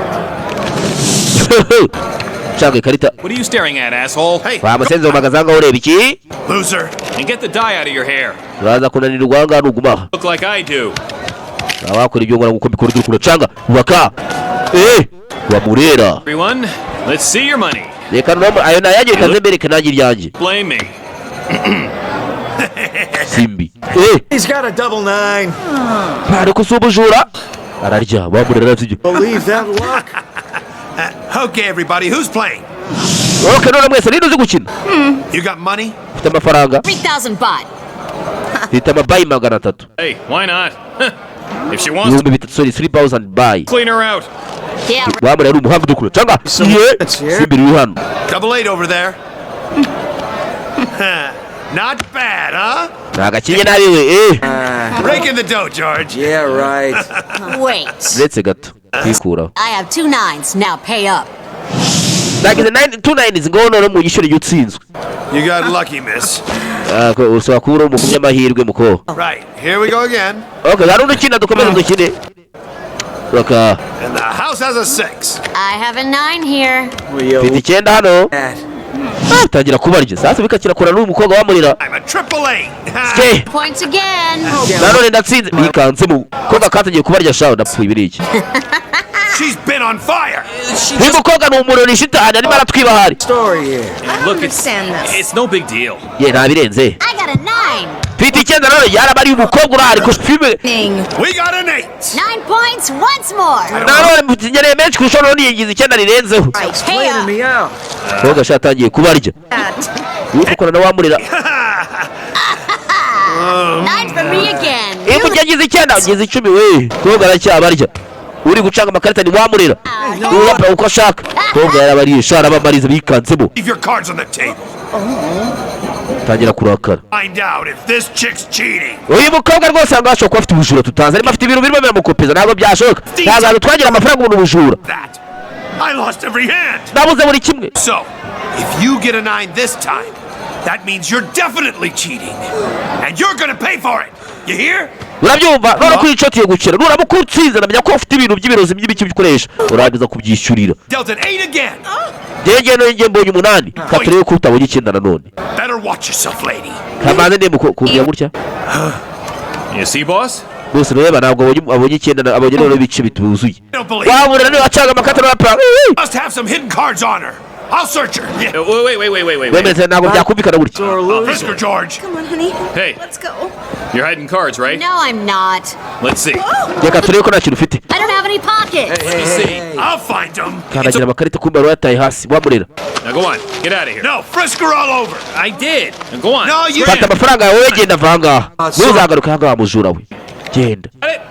S1: nshaka ikarita.
S10: What are you staring at, asshole?
S4: Hey,
S1: Wamusenze umagaza ngaho ureba iki?
S4: loser.
S10: And get the dye out of your hair.
S1: Uraza kunanirwa aha ngaha nuguma aha.
S10: Look like I do.
S1: Wakora ibyo ngora nguko mbikora, dore ukuntu ubaka wamurera.
S10: Everyone, let's see your money.
S1: Reka noneho ayo ni ayanjye, reka nze mbereke nanjye iryanjye.
S10: Blame me.
S1: Simbi
S3: He's got a double nine.
S1: Ariko si ubujura, ararya wamurera arabyo.
S6: Believe that luck.
S4: Okay, everybody, who's playing?
S1: Okay, none mwese ninde uzi gukina?
S4: You got money?
S1: Ufite amafaranga?
S11: 3,000 baht.
S1: Mfite amabayi 300.
S10: Hey, why not? If she wants to
S1: 3000, sorry, 3000 bayi.
S10: clean her out.
S11: Yeah.
S1: Wamurera ari umuhanga dukura cyangwa ye simbi riri hano.
S4: Double eight over there. Not bad, huh?
S1: Ntabwo akinye nabi we.
S4: Break in the dough, George.
S6: Yeah, right.
S11: Wait.
S1: Uretse gato kwikuraho.
S11: I have two nines. Now pay up.
S1: Nagize nine two nines ngo none mu gishyura igihe utsinzwe.
S4: You got lucky, miss.
S1: Ah, ushobora kuba uri umunyamahirwe muko.
S4: Right, here we go again.
S1: Okay, hari undi ukina, dukomeze dukine raka.
S4: And the house has a six.
S11: I have a nine here.
S1: Mfite icyenda hano. Ah, tangira kubarya sasa bikakirakora n'uyu mukobwa wamurira.
S4: I'm a triple eight.
S1: Ske
S11: Points again.
S1: Nanone ndatsinze, bikanze mu koga katangiye kubarya shaho, ndapfuye, ibi ni iki?
S4: She's been on fire.
S1: Uyu mukobwa ni umuriro, ni shitani, arimo aratwiba ahari.
S6: Story here.
S10: Look, it's no big deal.
S1: Ye, ntabirenze.
S11: I got a 9.
S1: Mfite 9 none, yaraba ari umukobwa urahari ko filime.
S4: We got an 8.
S11: 9 points once more.
S1: Nanone nkeneye menshi kurushaho, none yigize 9 rirenzeho.
S11: Pay
S6: Playing
S11: up.
S6: me out.
S1: Umukobwa sha atangiye kubarya, uri gukora na wamurira.
S11: 9 for me again.
S1: Iyo ujya agize 9, ngize 10 we. Umukobwa aracyabarya, uri gucanga amakarita ni wamurira, urapa uko ashaka. Umukobwa yarabariye sha, arabamariza bikanzemo.
S4: Leave your cards on the table.
S1: Tangira kurakara.
S4: Find out if this chick's cheating.
S1: Uyu mukobwa rwose ahangaha ashobora kuba afite ubujura tutazi, arimo afite ibintu birimo biramukopeza. Ntabwo byashoboka, ntabwo hantu twagira amafaranga umuntu ubujura.
S4: That. I lost every hand.
S1: Nabuze buri kimwe.
S4: So, if you get a 9 this time, that means you're definitely cheating. And you're gonna pay for it. You hear?
S1: Urabyumva? None ko yicotiye gukina, nuramuka utsinze namenya ko ufite ibintu by'ibirozi by'ibiki bikoresha, urangiza kubyishyurira.
S4: Dealt an 8 again.
S1: Njyewe njye mbonye 8, ka turebe ko utabonye 9 nanone.
S4: Better watch yourself, lady.
S1: Kamanze ndembe kugira gutya.
S10: You see, boss?
S1: Rwose ureba, ntabwo abonye 9, abonye noneho ibice bituzuye.
S4: Don't believe.
S1: Wabura niba acanga amakarita n'amapanga.
S4: Must have some hidden cards on her. I'll search her. Yeah.
S10: Wait, wait, wait, wait, wait, wait.
S1: Wemeze, ntabwo byakumvikana gutya.
S4: Frisk her, George.
S9: Come on, honey.
S10: Hey.
S9: Let's go.
S10: You're hiding cards, right?
S11: No, I'm not.
S10: Let's see.
S1: Reka turebe ko nta kintu ufite.
S11: I don't have any pockets.
S10: Let me see.
S4: I'll find them.
S1: Kandagira amakarita, kumbe wari wayataye hasi wamurera.
S10: Now go on. Get out of here.
S4: No, frisk her all over.
S10: I did. Now go on.
S4: No, you
S1: Fata amafaranga yawe, genda, va ahangaha, ntuzagaruke ahangaha, mujura we, genda.
S10: Got it?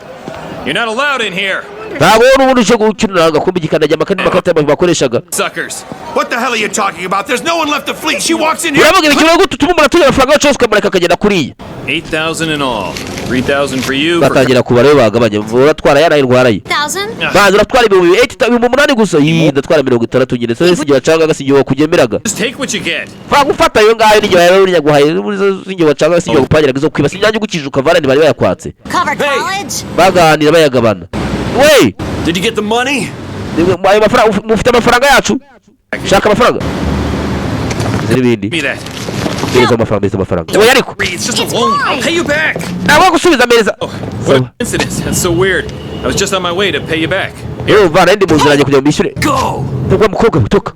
S10: You're not allowed in here.
S1: Ntabwo wowe n'ubundi uje gukinira agakumbi gikandagira amakarita, amakarita bakoreshaga.
S10: Suckers.
S4: What the hell are you talking about? There's no one left to flee. She walks in here.
S1: Uravuga ibikino gute utuma umuntu atunye amafaranga yacu yose ukamureka akagenda kuriya?
S10: 8,000 in all. 3,000 for you. For
S1: Batangira kubara rero, bagabanya, uratwara yaraye ndwaraye.
S11: Thousand?
S1: Baza uratwara ibihumbi 8,000 gusa. Yii, ndatwara 60 nyine so si igihe wacangaga, si igihe wakugemeraga.
S10: Just take what you get.
S1: Va gufata ayo ngayo n'igihe yawe uriya guhaye, sinjye wacangaga, si igihe wagupangiraga izo kwiba, sinjye gukije ukavana ntibari bayakwatse.
S11: Cover college?
S1: Baganira bayagabana we.
S3: Did you get the money?
S1: Ayo mafaranga, mufite amafaranga yacu, shaka amafaranga izi n'ibindi.
S10: Give me that.
S1: Mpereza amafaranga, mpereza amafaranga, oya ariko.
S10: It's just a loan. I'll pay you back.
S1: Ntabwo gusubiza, mpereza.
S10: What a coincidence. That's so weird. I was just on my way to pay you back.
S1: Urumva nari ndi mu nzira yanjye kugira ngo mbishyure.
S3: Go!
S1: Wa mukobwa we, toka.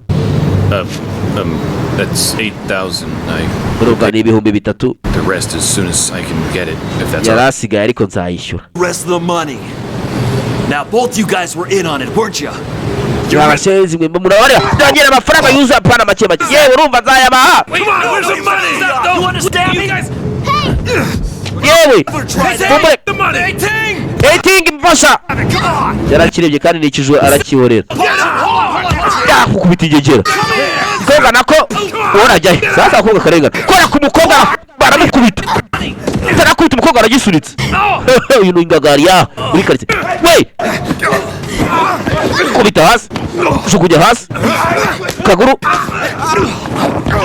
S10: That's 8,000. I
S1: Urumva ni 3000.
S10: The rest as soon as I can get it, if that's all
S1: Yari
S10: right.
S1: asigaye, ariko nzayishyura.
S3: Rest of the money. Now, both you guys were in on it, weren't you?
S1: Mwabashenzi mwe, murabarira ndangira amafaranga yuzuye, apana make make. Yewe, urumva nzayabaha.
S4: Come on, where's the money?
S3: You understand me?
S1: Yewe, mumure.
S4: The money.
S1: Etingi, mfasha.
S4: Come on.
S1: Yarakirebye kandi ni ikijura, arakihorera. Yakukubita ingegera koga nako urajyahe sasa? Akobwa karengana kora ku mukobwa, baramukubita, tarakubita umukobwa aragisunitse. Uyu ni ingagari ya muri karitsiye we. Kubita hasi, jugunya hasi kaguru,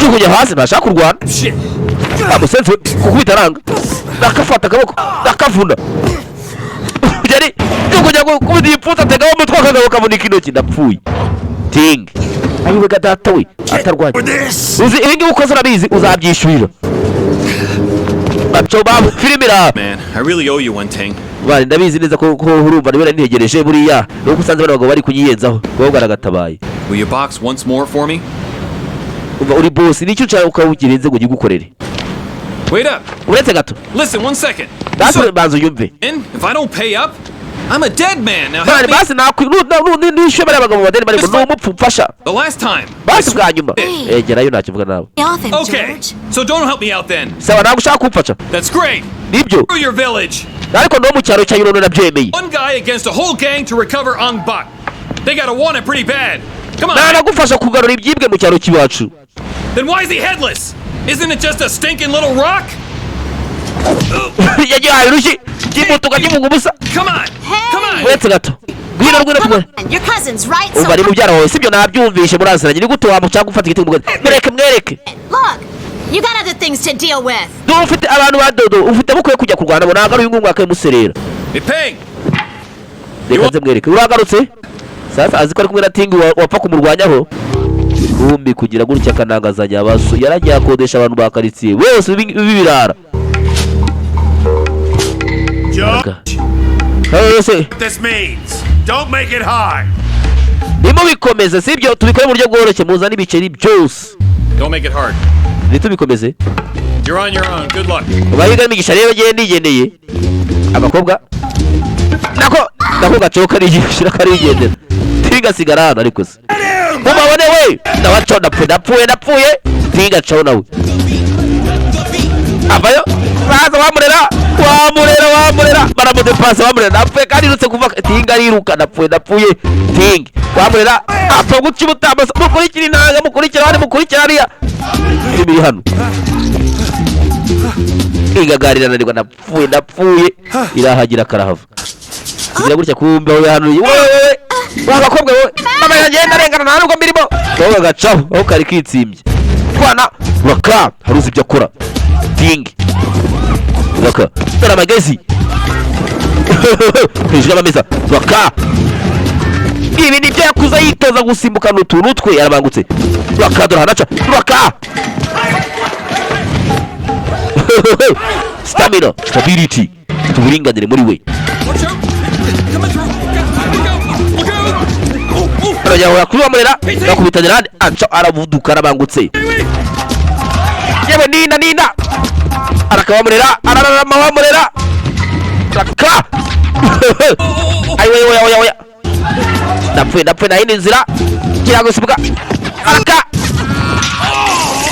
S1: jugunya hasi, ntashaka kurwana. Amusense kukubita aranga, akafata akaboko akavuna, yari jugunya gukubita igipfunsi, ategaho umutwe, akagabo kavunika intoki. Ndapfuye tingi, ayiwe ga data we, atarwanya. Uzi ibi ngibi ukoze, urabizi uzabyishyurira. Baco ba filime ira.
S10: Man, I really owe you one, Ting.
S1: Bari ndabizi neza ko urumva niba ntegereje buriya nuko usanze bano bagabo bari kunyiyenzaho, wowe aragatabaye.
S10: Will you box once more for me?
S1: Umva, uri boss, nicyo ushaka ukawugira ngo ugigukorere.
S10: Wait up.
S1: Uretse gato.
S10: Listen, one second.
S1: Basi banza unyumve.
S10: In, if I don't pay up, I'm a dead man. Now
S1: Bari
S10: help me.
S1: basi nakwi nishyuye bariya bagabo badeni barimo ni umupfu, mfasha.
S10: The last time.
S1: Basi bwa nyuma, egerayo, ntacyo mvuga nawe.
S11: Off him,
S10: Okay,
S11: George.
S10: so don't help me out then.
S1: Sawa, ntabwo ushaka kumfasha.
S10: That's great.
S1: Nibyo.
S10: Screw your village.
S1: Ariko no mu cyaro cya Yunono nabyemeye.
S10: One guy against a whole gang to recover Ong Bak. They gotta want it pretty bad. Come on.
S1: Nanagufasha kugarura ibyibwe mu cyaro cy'iwacu.
S10: Then why is he headless? Isn't it just a stinking little rock?
S1: Yagihaye urushyi kimutuka kivuga ubusa.
S10: Come on. Come on.
S1: Uretse gato, ngwino, ngwino tugore.
S11: Your cousins, right? So
S1: Umva, ni mubyara wawe, sibyo? Nabyumvishe, muraziranye. Ni gute wamushaka gufata igiti mu mwereke, mwereke?
S11: Look, you got other things to deal with.
S1: Dore ufite abantu ba dodo, ufite abo ukwiye kujya kurwana nabo, ntabwo ari uyu nguyu mwakamuserera.
S10: Hey, Peng.
S1: Reka nze mwereke. Uragarutse sasa, azi ko ari kumwe na Tingi wapfa kumurwanyaho. Kumbi kugira gutya akanangazanya abaso, yaragiye akodesha abantu ba karitsiye bose b'ibirara.
S4: George,
S1: Hey, ese
S4: what this means. Don't make it high.
S1: Ntimubikomeze, sibyo? Tubikore mu buryo bworoshye, muzane ibiceri byose.
S10: Don't make it hard.
S1: Ntitubikomeze.
S10: You're on your own. Good luck.
S1: Ubahiga imigisha rero, ngiye ndigendeye. Abakobwa nako gacoka arigisha karigendera, ntigasigara hano. Ariko se mubabone we, ndabacaho. Ndapfuye, ndapfuye, ndapfuye. Ntigacaho nawe avayo. Baza wamurera, wamurera, wamurera, baramudepasa. Wamurera, ndapfuye kandi irutse kuva tinga ariruka. Ndapfuye, ndapfuye. Tinga wamurera apfa guca ubutambasa. Mukurikira intanga, mukurikira hano, mukurikira hariya. Filime iri hano igagarira nanirwa. Ndapfuye, ndapfuye. Irahagira karahava kugira gutya. Kumbe aho yahanuye wowe wa bakobwa wowe, mama yanjye ndarengana, nta nubwo mbirimo. Wowe gacaho aho kari kitsimbye twana raka haruzi ibyo akora. Tingi raka, dore amagezi hejuru y'amameza raka. Ibi ni byo yakuze yitoza gusimbukana utuntu twe. Yarabangutse raka, dore hanaca raka. Stamina, stability, uburinganire muri we. Arajya kuri wamurera bakubita ahandi aca aravuduka, arabangutse. Yewe nina nina, arakabamurera, arararama wamurera raka. Ayiwe, oya oya oya, ndapfuye, ndapfuye. Nta yindi nzira ngira gusibuka araka.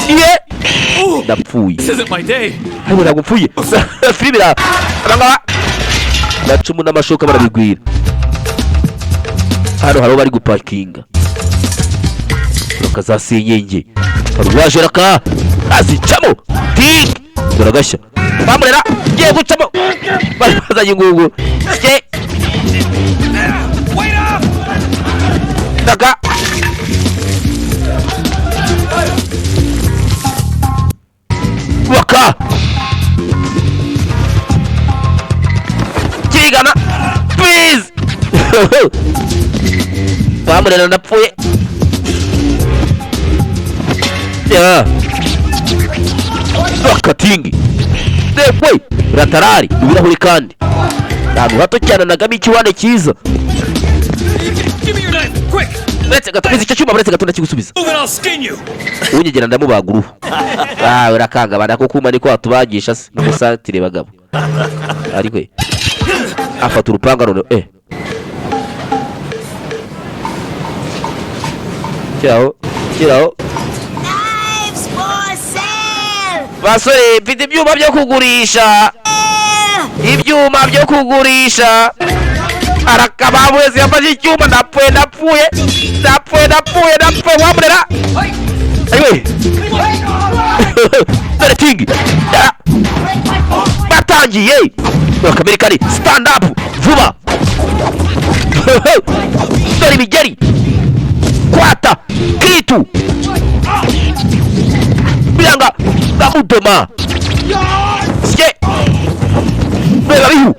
S1: Iye, ndapfuye.
S10: This isn't my day.
S1: Ariko ntabwo mpfuye. Filime ira abangaba bacumu n'amashoka barabigwira. Hano hari bari gupakinga raka za senyenge, hari uwaje raka azicamo. Ting, dore agashya bamurera ngiye gucamo. Bari bazanye ingungu ye raka raka kirigana. Please bamurera, ndapfuye ya rakatingi dekwe ratarari ibirahuri kandi ahantu hato cyane nagamo ikiwane cyiza.
S10: Give me your knife, quick!
S1: Uretse gato, icyo cyuma, uretse gato ndakigusubiza.
S10: Move and I'll skin you.
S1: Unyegera ndamubaga uruhu. Ah, urakangabana ko kuma niko watubagisha se n'umusatire bagabo. Ariko afata urupanga none kiraho kiraho.
S11: Knives for sale!
S1: Basore, mfite ibyuma byo kugurisha, ibyuma byo kugurisha. Arakaba wese yafashe icyuma. Ndapfuye, ndapfuye, ndapfuye, ndapfuye, ndapfuye. Wamurera ayiwe, dore tingi. Ya. Batangiye bakamerikani stand up vuba. Dore imigeri kwata kitu biranga bamudoma sye reba bihu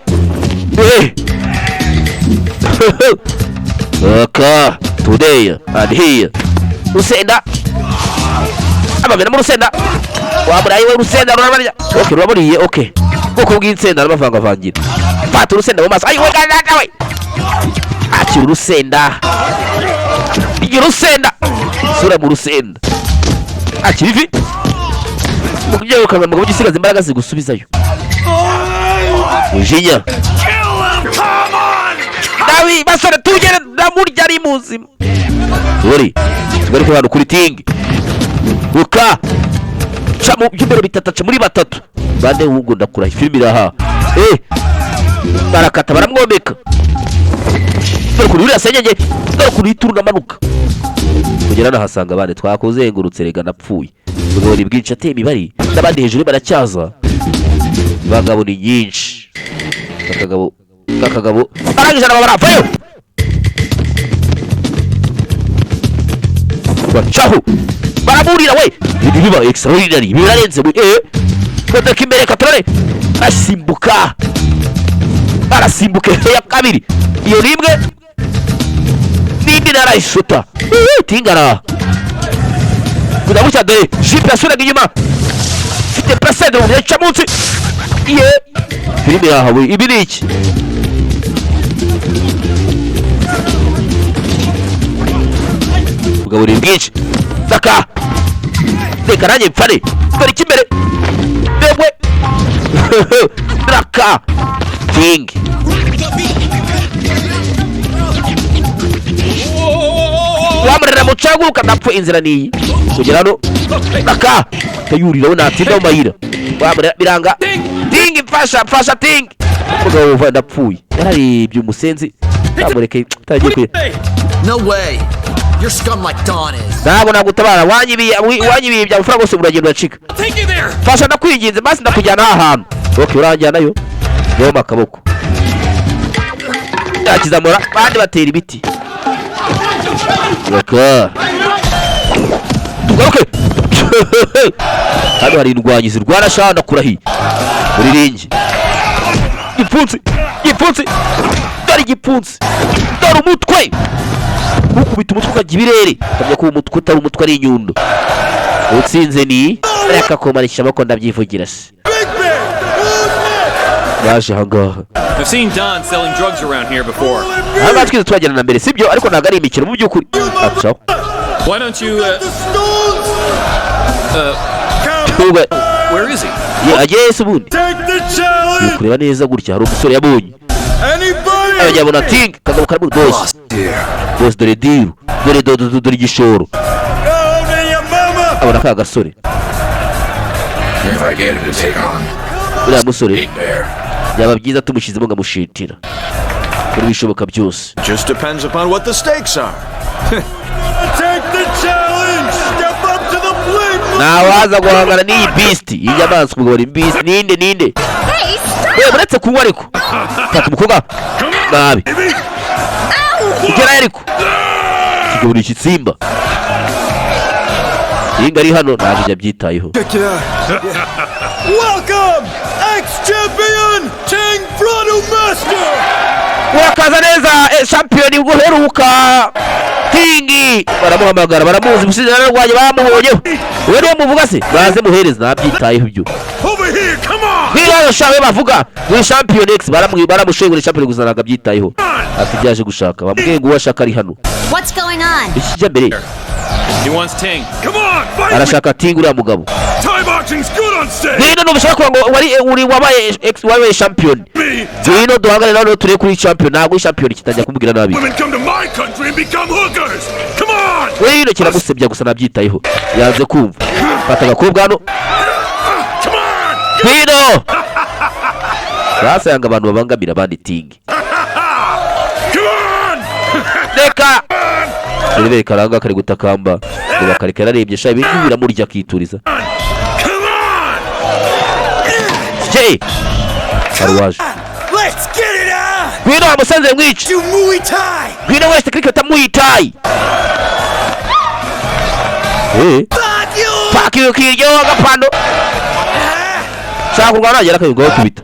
S1: aka today and here. Rusenda abamena mu rusenda wamurayi we, urusenda rurabarya. Okay, ruraburiye. Okay, ubwoko bw'insenda arabavangavangira. Fata urusenda mu maso. Ayiwe gana we, akira urusenda, igira urusenda sura mu rusenda, akira ivi mu kubyerukanwa mugabo ugisigaza imbaraga zigusubizayo mujinya. Dawi basore, tugere ndamurya ari muzima. Dore tugaruke hano kuri tingi ruka ca mu by'imbere bitatu, aca muri batatu bane. Ahubwo ndakura filime iraha barakata baramwomeka. Dore ukuntu uriya senyenge, dore ukuntu uhita urunamanuka kugera nahasanga abandi twakuzengurutse. Rega napfuye. Ubwo bwinshi ateye imibare n'abandi hejuru baracyaza. Bagabo ni nyinshi. Akagabo akagabo arangije arababara vayo bacaho baraburira we. Ibi biba extraordinary, birarenze we. Modoka imbere katorore, asimbuka, arasimbuka ya kabiri, iyo rimwe n'indi narayishuta tingara kugira gutya. Dore jipe yasubiraga inyuma ifite pasede mu gice munsi ye. Filime yahawe ibi ni iki? Bwa buriri bwinshi. Saka, reka nanjye mpfane. Dore icy'imbere, yewe, raka Ting. Wamurera mucaguruka, ndapfa. Inzira niyi kugera hano. Raka tayurira we, natinda mu mayira. Wamurera biranga. Ting, mfasha, mfasha Ting. Umugabo wumva ndapfuye, yararebye umusenzi, namureke tagiye kwe.
S5: No way. You're scum like Don is.
S1: Ntabwo nagutabara, wanyibiye, wanyibiye ibya mafaranga rwose, uragenda uracika.
S10: Take you there.
S1: Fasha, ndakwinginze basi, ndakujyana aha hantu. OK, uranjyanayo. Yoma akaboko yakizamura, bandi batera ibiti. Reka tugaruke hano, hari indwanyi zirwana shana kurahiye muri ring. Igipfunsi, igipfunsi, dore igipfunsi, dore umutwe. Ukubita umutwe ukajya ibirere, ukamenya ko uwo mutwe utari umutwe, ari inyundo. Utsinze ni reka kumanisha amaboko, ndabyivugira se baje ahangaha.
S10: I've seen Don selling drugs around here before.
S1: Ahangaha twigeze tuhagera na mbere, sibyo? Ariko ntabwo ari imikino mu by'ukuri, acaho.
S10: Why don't you,
S1: Twebwe-
S10: where is he?
S1: Ye, agiye se ubundi?
S6: Take the challenge!
S1: Uri kureba neza gutya, hari umusore yabonye.
S6: Anybody?
S1: Abajya abona Ting, kagabo kari muri boss. Boss, dore deal, dore dore dore dore igishoro. Abona ka gasore.
S7: If I get him to take on
S1: Uriya musore
S7: Big Bear,
S1: byaba byiza tumushyizemo nkamushitira kuri ibishoboka byose.
S6: Just depends upon what the stakes are. Take the challenge! Step up to the plate!
S1: Ntawaza guhangana n'iyi beast, iyi nyamaswa. Umugabo ni beast. Ninde, ninde?
S11: Hey, stop!
S1: We, uretse kunywa ariko fata umukobwa nabi ugerayo, ariko kigabura igisimba. Iyi ari hano, ntabwo ibyo abyitayeho.
S6: Welcome, ex-champion Ting Brado Master!
S1: Urakaza neza, shampiyoni guheruka Tingi. Baramuhamagara, baramuzi, umusizi yararwanye, bamubonyeho. We niwo muvuga se? Baze muhereza, ntabyitayeho ibyo.
S2: Over here, come on!
S1: Nk'iyo shawe bavuga ni shampiyoni ex, baramushoye ngo ni shampiyoni gusa, ntabwo abyitayeho. Ati byaje gushaka, bamubwiye ngo uwo ashaka ari hano.
S8: What's going on?
S1: Iki kijya mbere?
S10: He wants Ting.
S2: Come on, fight me!
S1: Arashaka Tingi uriya mugabo.
S2: Thai boxing's good on stage!
S1: Ngwino, nubushaka kuba ngo wari uri wabaye ex, wabaye shampiyoni.
S2: Me!
S1: Ngwino duhangane nawe turebe kuri shampiyoni. Ntabwo uri shampiyoni, kitangira kumubwira nabi.
S2: Women come to my country and become hookers! Come on!
S1: Ngwino, kiramusebya gusa, nabyitayeho, yanze kumva. Fata agakobwa hano.
S2: Come on!
S1: Ngwino sasa, yanga abantu babangamira abandi. Tingi.
S2: Come on!
S1: Reka dore karanga kari gutakamba ngo bakareka. Yararebye sha, ibintu biramurya, akituriza.
S2: Come on!
S1: Je hari uwaje.
S3: Let's get it on!
S1: Ngwino wamusanze mwica.
S3: Do Muay Thai!
S1: Ngwino wese cricket Muay Thai. Eh.
S3: Fuck you!
S1: Fuck you, kiryo agapando. Shaka kurwana nagera akayungaho, kubita.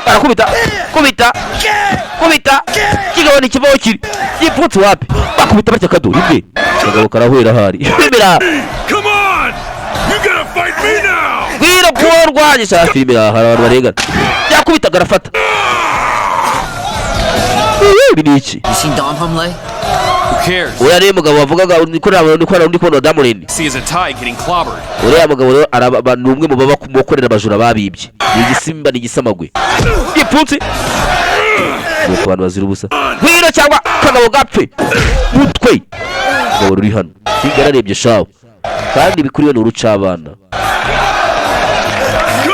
S1: Arakubita, kubita, kubita. Kigabo ni kivaho kiri. Gipfutse wapi? Bakubita batya kado rimwe. Kagabo karahwera hari. Filime.
S2: Come on! You gotta fight me now!
S1: Ngwino kuba urwanye shaka filime hari abantu barengana. Yakubita arafata. Ibi ni iki?
S5: You seen Don Humley?
S10: Who cares?
S1: Uriya niwe mugabo wavugaga, niko nabona, niko ndi kubona Damurini.
S10: See is a Thai getting clobbered.
S1: Uriya mugabo rero ni umwe mu baba mu bakorera abajura babibye. Ni igisimba, ni igisamagwe. Gipfunsi nuko abantu bazira ubusa. Ngwino cyangwa kagabo gapfe mutwe. Kagabo ruri hano hirya yararebye shawo, kandi ibikuriwe ni urucabana.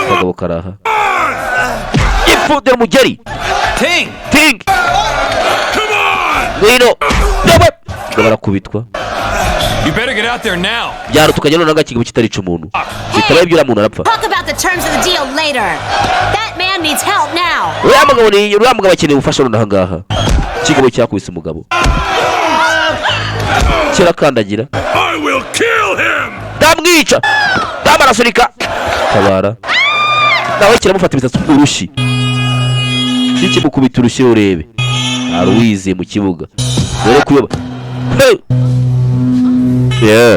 S1: Kagabo karaha gipfu, dore umugeri.
S10: Ting!
S1: Ting, ngwino yewe. Ngo barakubitwa.
S10: You better get out there now.
S1: Byaro tukajya noneho kigabo kitarica umuntu, bitabaye ibyo uriya muntu arapfa.
S8: Talk about the terms of the deal later. That man needs help now.
S1: Uriya mugabo ni uriya mugabo akeneye ubufasha noneho ngaha. Ikigabo cyakubise umugabo kirakandagira.
S2: I will kill him!
S1: Ndamwica. Damu arasunika tabara, nawe kiramufata imisatsi urushyi, kikimukubita urushyi. Urebe hari uwizeye mu kibuga, dore kuyoba. Hey! Yeah.